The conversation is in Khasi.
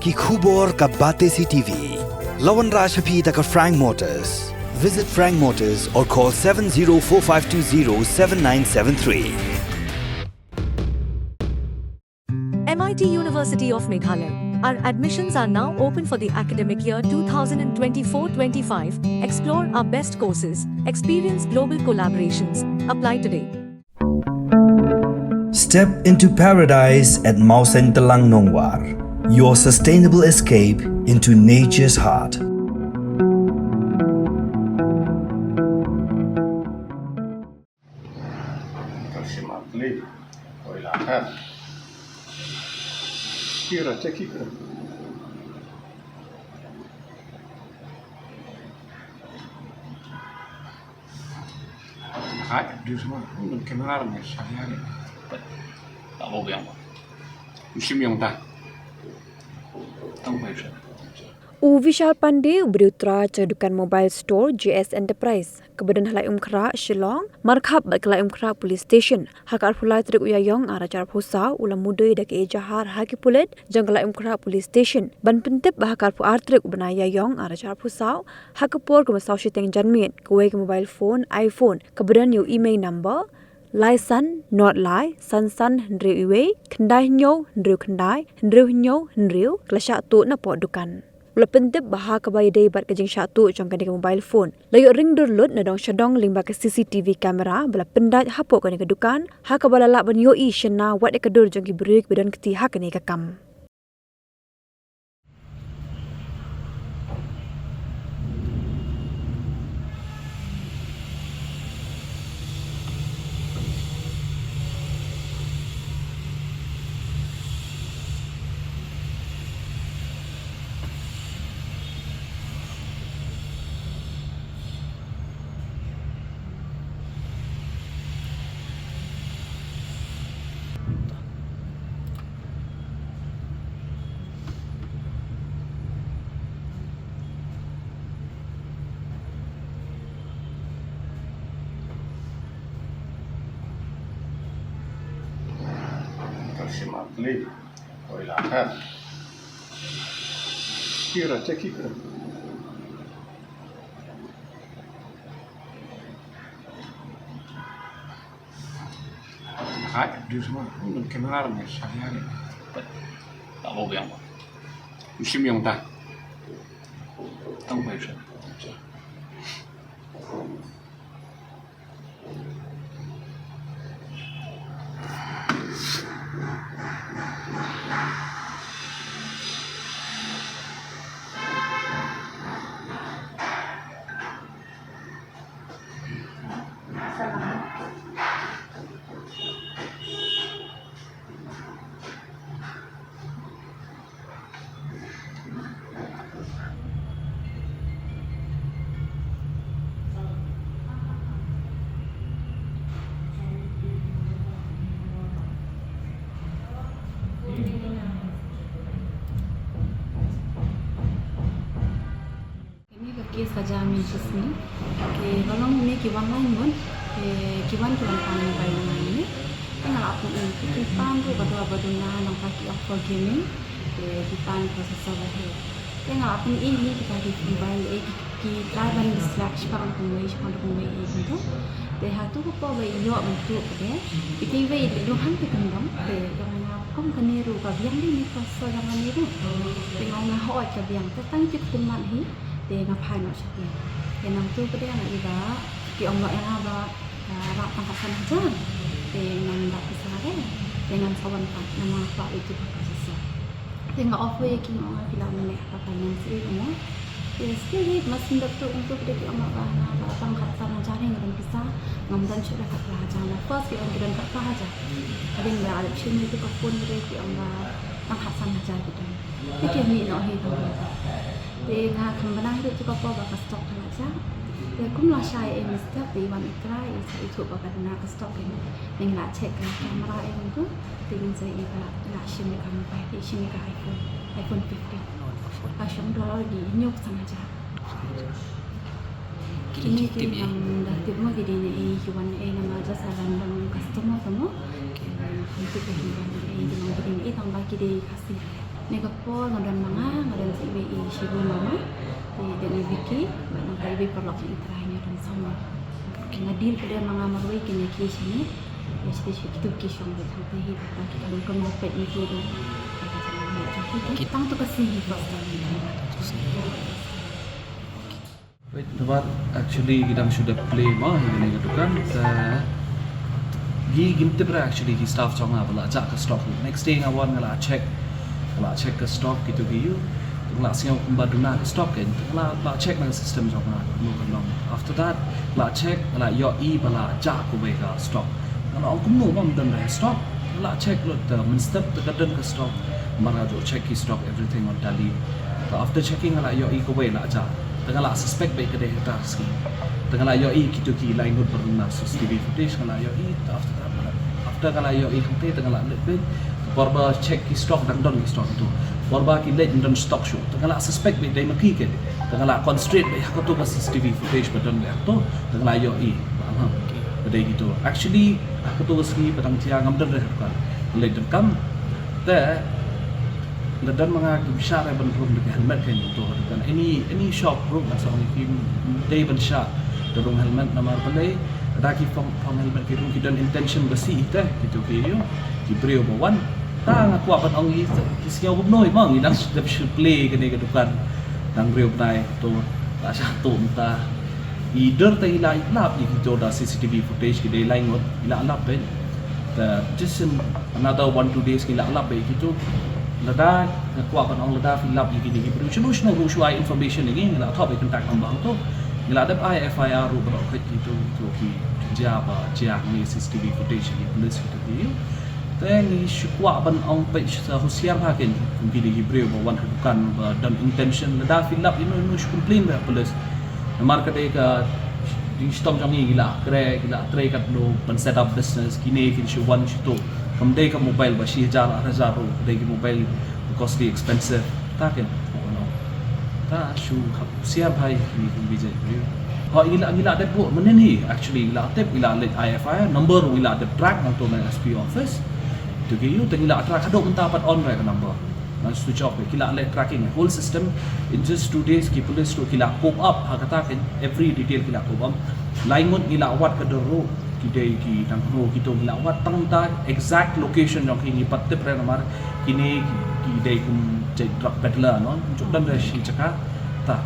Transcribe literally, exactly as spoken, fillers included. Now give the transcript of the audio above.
Ki khubor ka Batesi T V. La wanrah sha phi da ka Frank Motors. Visit Frank Motors or call seven zero four five two zero seven nine seven three. M I T University of Meghalaya. Our admissions are now open for the academic year two thousand twenty-four twenty-five. Explore our best courses, experience global collaborations. Apply today. Step into paradise at Mawsyntelang Nongwar, your sustainable escape into nature's heart. Hai, du semua. Mun kenar ni saya ni. Tak mau yang. Musim yang tak. Tang bai sa. U Vishal Pandey, u briew trai jong ka dukan Mobile Store J S Enterprise, kaba don ha Laitumkhrah, Shillong, markhap bad ka Laitumkhrah Police Station ha ka arphew lai tarik u Ïaïong arhajar arphew saw, u la mudui da ka ejahar ha ki pulit jong ka Laitumkhrah Police Station ban pyntip ba ha ka arphew ar tarik u bnai Ïaïong arhajar arphew saw, ha ka por kaba saw shiteng janmiet, kawei ka mobile phone iPhone kaba don ïa u imei number lai san nod lai san san hynriew wei khyndai hynñiew hynriew khyndai hynriew hynñiew hynriew ka la shah tuh napoh dukan. U la pyntip ba ha kaba ïadei bad ka jingshah tuh jong kane ka mobile phone, la ïoh ring dur lut na dong sha dong lyngba ka C C T V camera ba la pyndait hapoh kane ka dukan, ha kaba la lah ban ïohi shynna wat ïa ka dur jong ki briew kiba don kti ha kane ka kam. Hai, du semua. Mun kenar ni saya ni. Tak mau yang. Musim yang tak. Tang bai sa. Kane ka case ka jia mynta ka sngi. Te ka long ne ki wan line bun. Te ki wan ki wan pan mobile line ne. Te nga la pyn-i ki pan ruh ka dei ba duna nangta ki offer gaming. Te ki pan processor ba heh. Te nga la pyn-i ne kita ki mobile eh ki, ki try ban distract shaphang kumwei shaphang kumwei eh kumto. Te hato ka por ba i ïoh mynta ka dei. Iti ba i dei dang hangta kyndong. Te ka nga kum kane ruh ka biang dei ne processor jong kane ruh. Te nga ong nga hooid ka biang. Te tang ki kum mat hi. Te nga phai noh sha phi. Te nangtu ka dei nga i ba ki ong ba ïa nga ba, ah, rah tang khatsan hajar. Te ngan da pisa re. Te ngan sa wan pat namar nga kwah ïa ki ba ka shisha. Te nga offer ïa ki, nga ong phi lah ban leh ha ka finance ïa nga. Te still hi, ma sngewdep tu ong tu ka dei ki ong ba nga ba tang khatsan hajar hi nga don pisa. Ngam don shuh da khatphra hajar. Na first ki ong ki don khatphra hajar. Hadien ba la dep shim ïa tu ka phone ka dei ki ong ba tang khatsan hajar ki don. Te ki mih noh hi tang. Te nga kynmaw hi ruh tu ka por ba ka stock ka la jah. Te kum lashai ei mynstep te i wan i try i sa ithuh ba ka duna ka stock hi. Te nga la check ka camera ei myntu. Te ngin sa i ba la shim ïa ka mobile, i shim ïa ka iPhone, iPhone fifteen. Ka shong dollar ki hynñiew san hajar. Kine ki ngam da tip mo ki dei ne ei, ki wan ei namar just a random customer ka mo. Ngam tip ei ki wan ei, ki wan ei tang ba ki dei Khasi. Kane ka por nga don ma nga, nga don sa iwei i Shibu mama, te don i Vicky, bad nangta iwei paralok jong i trai, ngi don saw ngut. Ki nga deal pat de ma nga marwei kine ki shane. Ïa shi te shi kitu ki shong bad hangta hi, bad ki kam kam peit ni tu tu. Tang tu ka sngi hi first time. Wait, the bar actually ki dang shu dep play ma hi kane ka dukan. Te ki ngim tip re actually ki staff jong nga ba la jah ka stock. Next day nga wan nga la check. Nga la check ka stock kitu ki ïu. Nga la sngew kumba duna ka stock, kan nga la, la check na ka system jong nga kumno ka long. After that la check, nga la ïohi ba la jah kawei ka stock. Nga la ong kumno, ym don re stock. Nga la check lut, te mynstep te ka don ka stock. Namar nga ju check ki stock everything on tally. Te after checking nga la ïohi kawei la jah. Te nga la suspect ba ka dei kata ka sngi. Te nga la ïohi kitu ki lai ngut ba rung na C C T V footage, nga la ïohi. Te after that, after nga la ïohi hangta, te nga la leit beit. Por ba check ki stock, dang don ki stock tu. Por ba ki leit, ym don stock shuh. Te nga la suspect beit dei ma ki, kan. Te nga la concentrate beit ha katu ka C C T V footage ba don beit ha katu. Te nga la ïohi ba, aha, ba dei kitu. Actually ha katu ka sngi ba dang jia ngam don re ha dukan. Leit donkam. Te la don ma nga kim shah re ban rung da ka helmet, kan, ïa uto ha dukan. Any, any shop ruh, ngan sa ong ïa ki, ym dei ban shah da rung helmet namar balei? Lada ki phong, phong helmet ki rung, ki don intention ba sih hi te kitu ki ïu, ki briew ba wan. Te nga kwah ban ong ïa ki, ki sngew kumno hi ma, ngi dang shu dep shu play kane ka dukan. Dang briew bnai to, la shah to mynta. I dur te i la lap ïa kito da C C T V footage, ki dei lai ngut, i la lap beit. Te just in another one two days ki la lap beit kito. Lada nga kwah ban ong, lada phi lap ïa kine ki briew, shano shano ruh shu ai information ïa ngi, ngi la thoh beit contact number hangto. Ngi la dep ai F I R ruh baroh kito, kito ki jia ba jia hangne C C T V footage ïa ki police kito ki ïu. Te ngi shu kwah ban ong peit sa husiar bha, kan, kum kine ki briew ba wan ha dukan ba don intention, lada phi lap ïano ïano shu complain beit ha police. Namar ka dei ka jingshitom jong ngi, ngi la khreh, ngi la trei katno ban set up business, kine kin shu wan shu tuh. Kam dei ka mobile ba shi hajar ar hajar ruh, ka dei ki mobile ba costly, expensive. Ta, kan, ta shu hap husiar bha ïa kine ki jait briew. Ho, ngi la, ngi la dep buh mynnin hi, actually ngi la tip, ngi la leit ai F I R, number ngi la dep track nangto na S P office. Te ki ïu, te ngi la track haduh mynta pat on re ka number. Ngan switch off, ki la leh tracking whole system. In just two days ki police ruh ki la cope up ha kata, kan, every detail ki la cope up. Lai ngut ngi la wad ka dur ruh, ki dei ki dang hno kito ngi la wad, tang da exact location jong ki ngi pat tip re namar kine ki, ki dei kum jait drug peddler, no? Ym ju don re shi jaka. Ta.